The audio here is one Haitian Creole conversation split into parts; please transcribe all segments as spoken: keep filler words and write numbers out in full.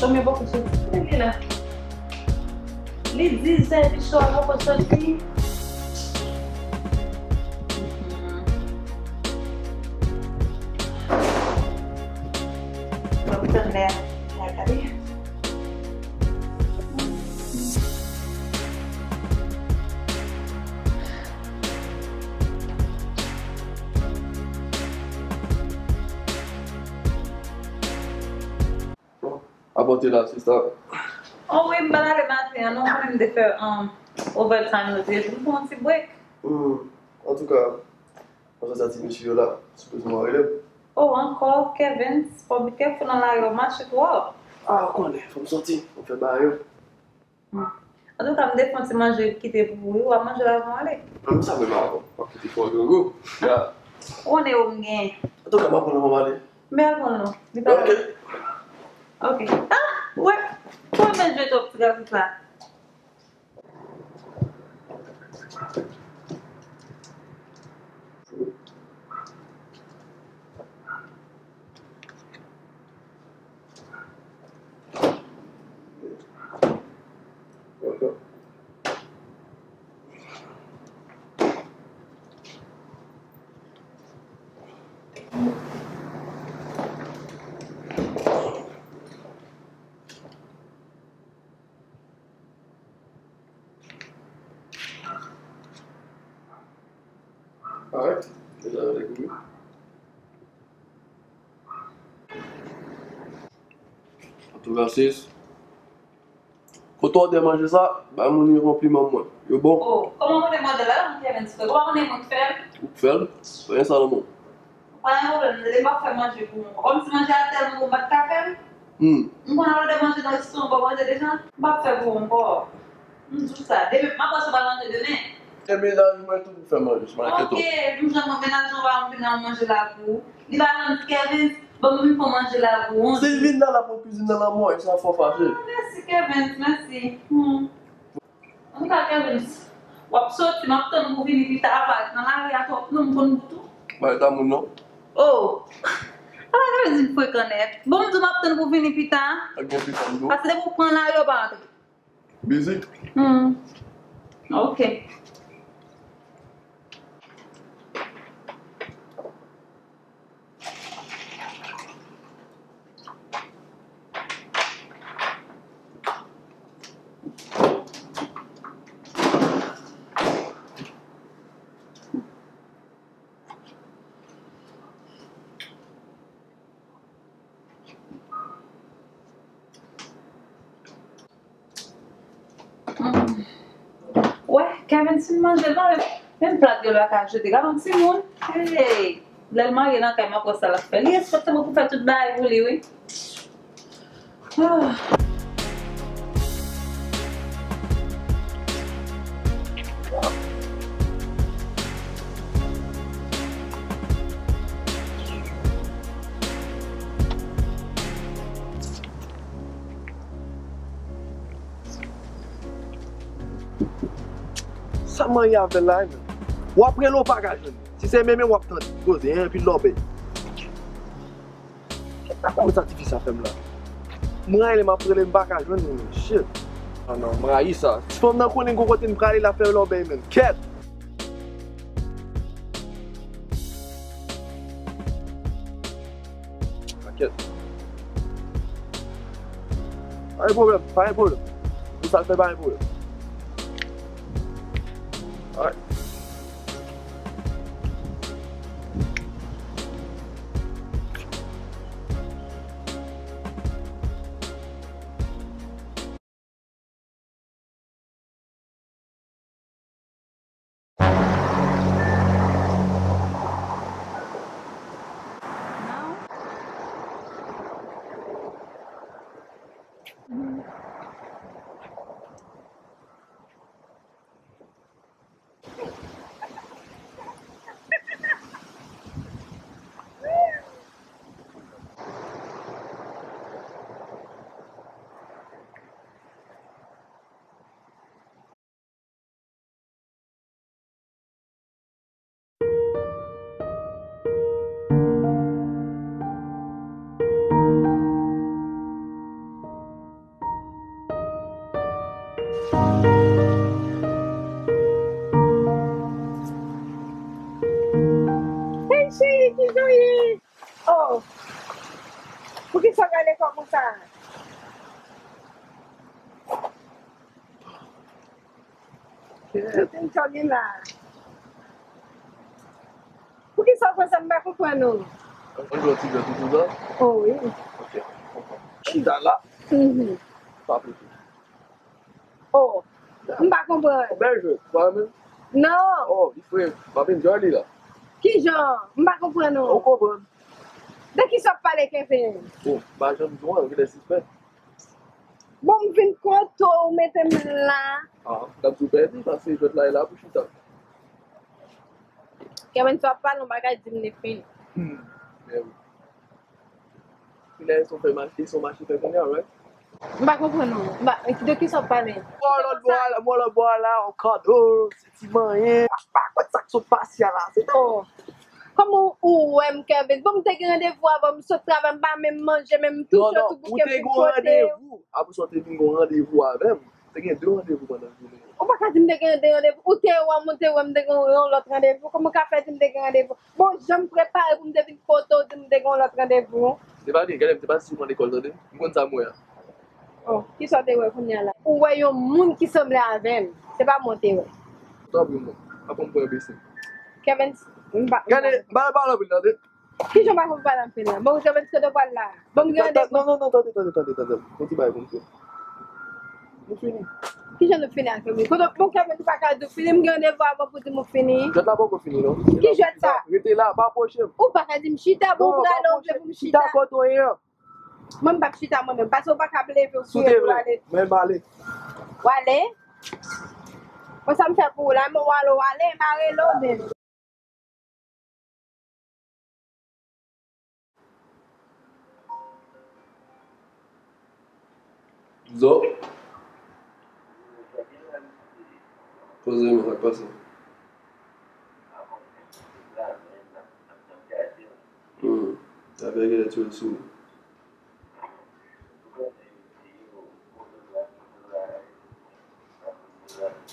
Konbyen poko soti? Li la. Li dizè, Bichon poko soti. Mwen tann lè a gade. Bon, apòte la, sista. Oh wi, m pa t ale maten an, non, konnen m te fè, um, overtime yo, te di m fè yon ti break. Hmm, antouka, mwen santi ti mesye yo la, sipoze mwen rele m. Oh, ankò, Kevin, fò w byen kèfou nan lari, w ap mache twòp. Ah, ou konnen, fò m sòti, fò m fè bagay yo. Hmm. Antouka, m te fè yon ti manje kite pou ou wi, w ap manje l avan w ale. Menm sa menm avan. W ap kite fò grangou. Ya. Ou konnen yo m gen. Antouka, m ap pran l, m ap ale. Men al pran l non. Li pa. Ok. Ok. Ah, wè. Ou renmen jwe twòp ti gason sa. Alright. Deja yo dekouvri. Antouka, sis, kote w te manje sa, bay moun yo konpliman mwen. Yo bon. Oh, kòman kote manje la, moun ki renmen ti frè? Ou pa konnen moun k fè l? Ou k fè l? Pa gen sa nan men w. Pa gen pwoblèm, li p ap fè manje pou mwen. Kòmsi manje a tèlman bon, m pa t ka fè l? Hmm. M konn al odè manje nan restoran, m pa manje deja? M p ap fè pou ou ankò. M di w sa. Demen, m ap wè si w pral manje demen. E mennaj mwen tou pou fè manje, sou pa enkyete w. Ok, m jwenn mwen mennaj mwen pa vin nan manje la pou ou. Li pa nan Kevin, bon, m vin fè manje la pou ou. Si l vin la, l ap pran kwizin nan nan mwen, e sa fò fache. Ah, mèsi, Kevin, mèsi. Hmm. Antouka, Kevin, w ap soti, m ap tann pou w vini pita, apa nan lari a twòp non, m konn bout ou. Bay ta moun non. Oh! Apa Kevin di m frekan nèt. Bon, m di w m ap tann pou w vini pita. Ak gen pita m tou. Paske depi w pran lari, w pa antre. Bizik. Hmm. Ok. Mm. Wè, Kevin fin manje l, menm plat yo l pa ka jete. Gade yon timoun. Hey! Lè l marye nan kay, m ap wè sa l ap fè. Li respekte mwen pou fè tout bagay pou li, wi. Ah. Sa m marye avè l la, menm? W ap rele, w pa ka jwenn. Si se menm, w ap tande koze, enpil lòbèy. Kèt, sa kòman sa tifi sa fè m la? M rayi lè m ap rele, m pa ka jwenn li, menm. Shit. Ah non, m rayi sa. Ti fanm nan konnen gon kote m prale, l ap fè lòbèy, menm. Kèt. Kèt. Pa gen pwoblèm, pa gen pwoblèm. Pou sa l fè, pa gen pwoblèm. Alright. Ki jan w ye? Oh, poukisa w gade kò konsa? Timoun sa w gen la. Poukisa w fè sa, m pa konprann ou. Ou jwe ti jwèt ou tou la? Oh wi. Ok, m konprann. Chita la. Mhm. Pa pete. Oh, m pa konprann. Ou bèl jwèt, ou pa renmen? Non. Oh, li fre, m ap enjoy li la. Kijan? M pa konprann ou. Ou konprann. De kisa w ap pale, Kevin? Bon, m pa janm di w, ou genlè sispann. Bon, m vin kote w, ou mete m la. Ah, m t ap di w pèdi, paske jwèt la e la pou chita. Kevin, sa w ap pale, yon bagay di m li fini. Hmm, men wi. Kilè son fè mache, son mache fè kounye a, right? M pa konprann ou. M pa, de kisa w ap pale? Mwen lòt bò a la, mwen lòt bò a la, yon kado, se ti manyen. M pa konn sa k sot pase a la, se ta. Oh. Kòman ou, ou wè m, Kevin? Bon, m te gen randevou avè w, m sot travay, m pa menm manje, men m touche w tou bouke pou m kote w. Non, non, ou te gen yon randevou. Apre sa, w te vin gen yon randevou avè m. Te gen de randevou pandan jounen an. Ou pa ka di m te gen de randevou. Ou te wè m, ou te wè m te gen yon lòt randevou. Kòman w ka fè di m te gen randevou? Bon, jan m prepare pou m te vin kote w, di m te gen yon lòt randevou. Se pa byen, gade m, se pa si mwen lekòl, tande. M konn sa m wè a. Oh, kisa w te wè kounye a la? Ou wè yon moun ki sanble avè m. Se pa mwen w te wè. Tanpri, mwen. Apa m pran enbesil. Kevin, m pa, m pa. Gade, m pa, pa anpil, tande. Kijan w pa konn pale anpil la? Bon, Kevin, kote w pral la? Bon, m gen randevou. Non, non, non, tande, tande, tande, tande. Yon ti bagay pou m fè. Nou fini. Kijan nou fini ak Kevin? Kote, bon, Kevin, ou pa ka di w fini, m gen randevou avè w pou di m ou fini. Jwèt la poko fini, non. Ki jwèt sa? Rete la, pa pwoche m. Ou pa ka di m chita, bon, ou prale, ou vle pou m chita. Non, pa pwoche m. Chita kote w ye a. Mwen, m p ap chita mwen menm, paske ou pa ka leve ou kriye pou w ale. Mwen m ale. W ale? Bon, sa m fè pou ou la, men w ale, w ale, m a rele w menm. Zo. Poze men, sa k pase? Hmm. Afè genlè tou sou.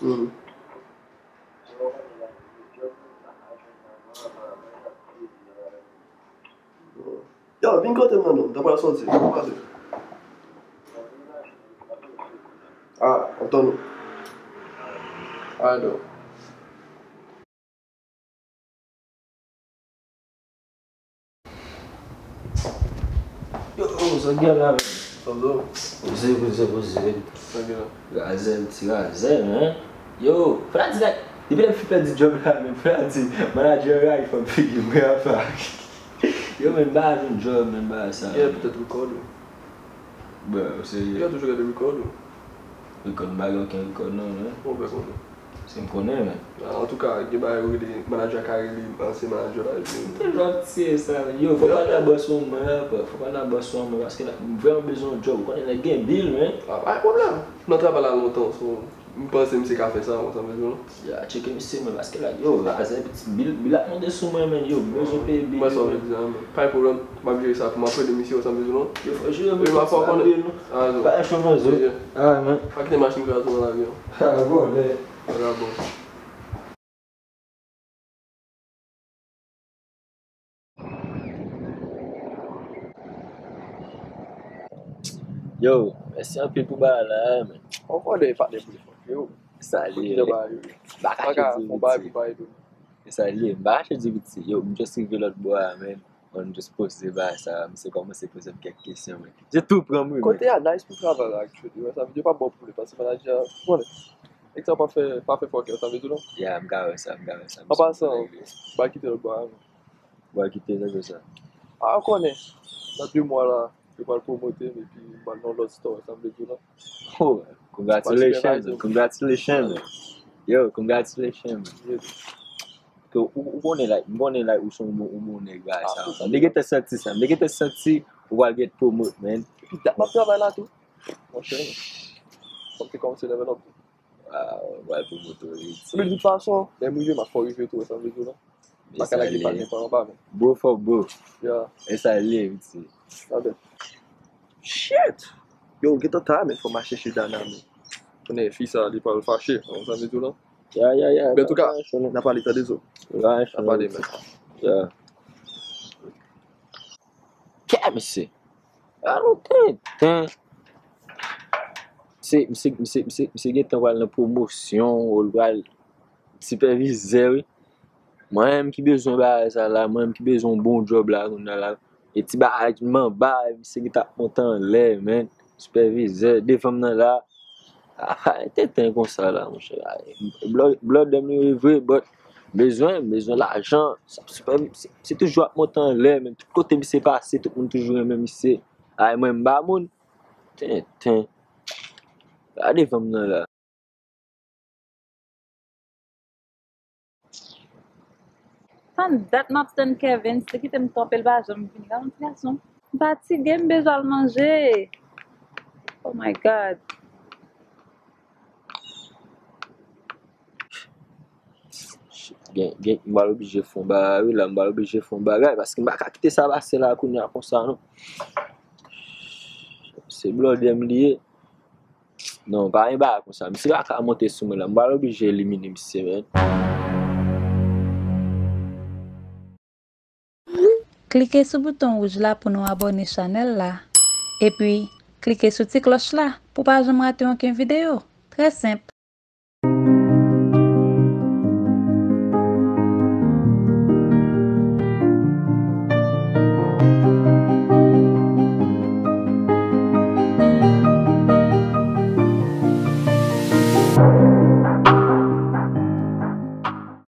Hmm. Yo, vin kote m nan non, m ta pral soti, sa k pase? Ah, antann ou. Alright, though. Yo, sa k gen la menm? Sa k gen? Poze, poze, poze. Sa k gen la? Razè, ti razè, men. Yo, fò n a di, like, depi lè m fin pèdi djòb la menm, fò n a di, manadjè rayi fòm figi m, wi, apa. Yo, men, m pa jwenn djòb, men, m pa sa. Yeah, petèt record ou. Bro, ou serye? Yo toujou gade record ou. Record, m pa gen okenn record non, men. Bon, ben, konnen. Se m konnen, men. Antouka, gen bagay yo rele, manadjè ka rele ansyen manadjè la, epi m te jwenn ti sa, men. Yo, fò pa nan bòs mwen, men, apa. Fò pa nan bòs mwen, paske la, m vrèman bezwen yon djòb. Ou konnen nèg gen bil, men. Ah, pa gen pwoblèm. M nan travay la lontan, so, m panse misye ka fè sa, ou sa m vle di w, non? Ya, tcheke misye, men, paske la, yo, la, se bil, bil ap mande sou mwen, men, yo, m bezwen peye bil yo, men. Mwen sa w vle di a, men. Pa gen pwoblèm, m ap jere sa pou m ap rele misye, ou sa m vle di w, non? Yo, fò jere, men, fò konnen. Ah, non. Pa gen chanje zo. Yeah, yeah. Ah, men. Pa kite machin kraze w nan lavi an. Ah, bon, men. Vagabon. Yo, mèsi anpil pou bagay la, men. Ou konnen pa de bri fòk, yo. Sa li ye. Fòk ki jan bagay yo ye. Baka chedi piti. E sa li ye, m pa ka chedi piti. Yo, m just rive lòt bò a, men. Mwen just poze bagay sa, misye kòmanse poze m kèk kesyon, men. Misye tou pran m, wi, men. Kote a nice pou travay la, actually. Wè, sa vle di yo pa ba w pwoblèm, paske manadjè a, ou konnen. Nèg sa pa fè, pa fè fòkè, sa vle di non? Yeah, m ka wè sa, m ka wè sa. An pasan, m pral kite lòt bò a, men. Ou pral kite, sa vle sa? A, ou konnen. Nan de mwa la, yo pral pwomote m, epi m pral nan lòt store, sa vle di non? Oh, congratulations, congratulations. Yo, congratulations. Yes. Ke ou, ou konnen, like, m konnen, like, ou se yon bon, yon bon nèg, bagay sa. M te gentan santi sa. M te gentan santi ou pral get promote, man. Epi dat m ap travay la tou. Monchè, fòk te kòmanse level up. Waw, ou pral promote wi, ti. Men de tout fason, lè m rive, m ap fè w rive tou, sa m vle di w la. M pa ka lage pa gen pa anba, men. Bro for bro. Yeah. E sa l ye, wi, ti. Sa bèt. Shit! Yo, gentan ta, men fò m al chèche Dana, men. Konnen fi sa, li pral fache, ou konn sa m di w lan? Ya, ya, ya. Men antouka, n a pale, tande zo. N a pale, men. Ya. Mesye, a nou tenten. Misye, misye, misye, misye, misye gentan pral nan pwomosyon, ou l pral sipèvizè, wi. Mwen menm ki bezwen bagay sa la, mwen menm ki bezwen yon bon djòb la, kounye a la. E ti bagay ki m anba, misye gentan ap monte anlè, men. Sipèvizè, devan m nan la. Ah, tenten konsa la, monchè. Blòdè m li ye vre, but bezwen, bezwen lajan. Se, se toujou ap monte anlè, men tout kote misye pase, tout moun toujou renmen misye. Ay, mwen, m ba moun. Tenten. Gade fanm nan la. Tann dat m ap tann Kevin, se kite m kanpe, l pa janm vini. Gade yon ti gason. M fatige, m bezwen al manje. Oh my God. Gen, gen, m pral oblije fè yon bagay, wi, la, m pral oblije fè yon bagay, paske m pa ka kite sa pase la kounye a konsa, non. Se blòdè m li ye. Non, pa gen bagay konsa. Misye pa ka monte sou mwen la. M pral oblije elimine misye, men. Klike sou bouton wouj la pou nou abòne chanèl la. Epi, klike sou ti klòch la pou pa janm rate okenn videyo. Trè senp.